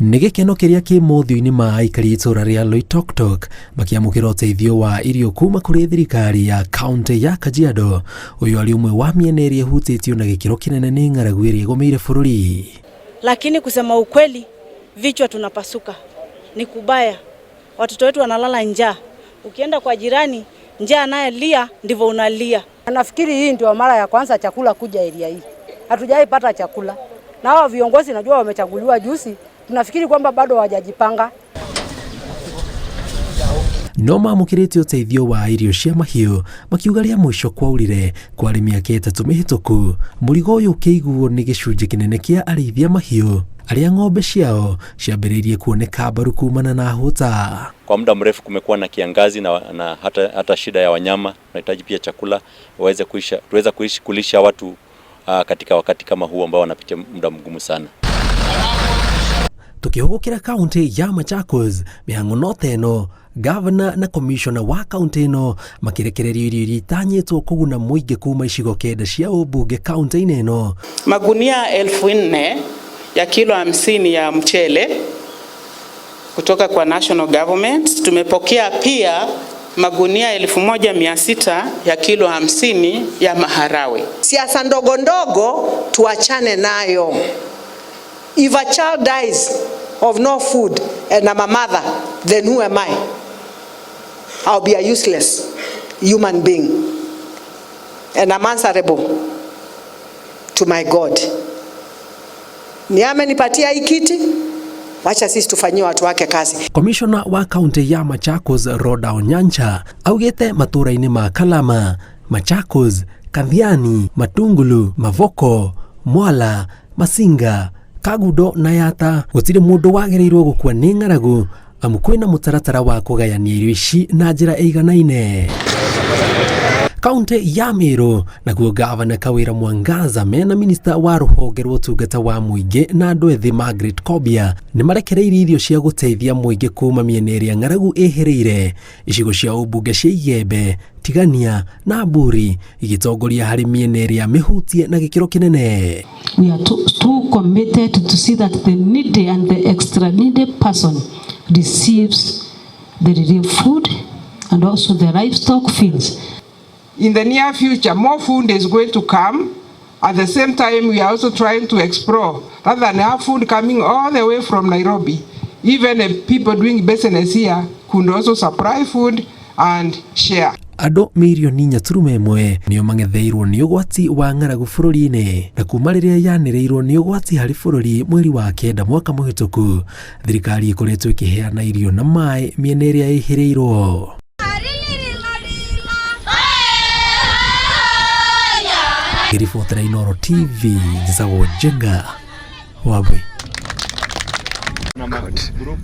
Nĩ gĩkeno kĩrĩa kĩ mothiũ-inĩ ma aikari itũra rĩa Loitoktok makĩamũkĩra ũteithio wa irio kuma kũrĩ thirikari ya kaunti ya Kajiado. Ũyũ arĩ ũmwe wa mĩena ĩrĩa ĩhutĩtio na gĩkĩro kĩnene nĩ ng'aragu ĩrĩa ĩgũmĩire bũrũri. Lakini kusema ukweli, vichwa tunapasuka, ni kubaya. Watoto wetu wanalala njaa. Ukienda kwa jirani, njaa anayelia ndivyo unalia. Nafikiri hii ndio mara ya kwanza chakula kuja area hii. Hatujawahi pata chakula. Na hawa viongozi najua wamechaguliwa juzi, tunafikiri kwamba bado hawajajipanga. No mamũkĩrĩte ũteithio wa irio cia mahiũ, makiuga rĩa mũico kwaurire kwarĩ mĩaka 3 mĩhĩtũku. Mũrigo ũyũ ũkĩiguo nĩ gĩcunjĩ kĩnene kĩa arĩithia mahiũ arĩa ng'ombe ciao ciambĩrĩirie kuoneka mbaru kumana na hũta. Kwa muda mrefu kumekuwa na kiangazi na hata shida ya wanyama, tunahitaji pia chakula waweze kuisha, tuweza kuishi kulisha watu katika wakati kama huu ambao wanapitia muda mgumu sana. Tukĩhũgũkĩra kaunti ya Machakos, mĩhang'o no ta ĩno, gavana na komishona wa kaunti ĩno makĩrekererio irio iria itanyĩtwo kũguna mũingĩ kuma icigo 9 cia ũmbunge kaunti-inĩ ĩno. Magunia 4,000 ya kilo 50 ya mchele kutoka kwa national government. Tumepokea pia magunia 1,600 ya kilo 50 ya maharawe. Siasa ndogo ndogo tuachane nayo. If a child dies of no food and I'm a mother, then who am I? I'll be a useless human being. And I'm answerable to my God. Ni amenipatia hii kiti, wacha sisi tufanyie watu wake kazi. Komishona wa kaunti ya Machakos Roda Onyancha augĩte matũũra-inĩ ma Kalama, Machakos, Kathiani, Matungulu, Mavoko, Mwala, Masinga, Kagudo na Yata gũtirĩ mũndũ wagĩrĩirwo gũkua nĩ ng'aragu amu kwĩna mũtaratara wa kũgayania irio ici na njĩra ĩiganaine. Kaunti ya Meru naguo gavana Kawira Mwangaza mena minista wa rũhonge rwa ũtungata wa mũingĩ na andũ ethĩ Margaret Kobia nĩ marekereirie irio cia gũteithia mũingĩ kuma mĩena ĩrĩa ng'aragu ĩhĩrĩire icigo cia ũmbunge cia Igembe, Tigania na Mburi igĩtongoria harĩ mĩena ĩrĩa mĩhutie na gĩkĩro kĩnene. We are too committed to see that the needy and the extra needy person receives the relief food and also the livestock feeds. In the near future, more food is going to come. At the same time, we are also trying to explore, rather than have food coming all the way from Nairobi, even if people doing business here could also supply food and share. Andũ mirioni 4.1 nĩo mang'etheirwo nĩ ũgwati wa ng'aragu bũrũri-inĩ, na kuma rĩrĩa yanĩrĩirwo nĩ ũgwati harĩ bũrũri mweri wa 9 mwaka mũhĩtũku, thirikari ĩkoretwo ĩkĩheana irio na maĩ mĩena ĩrĩa ĩhĩrĩirwo. Ngĩribotera Inooro TV, njĩtagwo Njenga Wambui.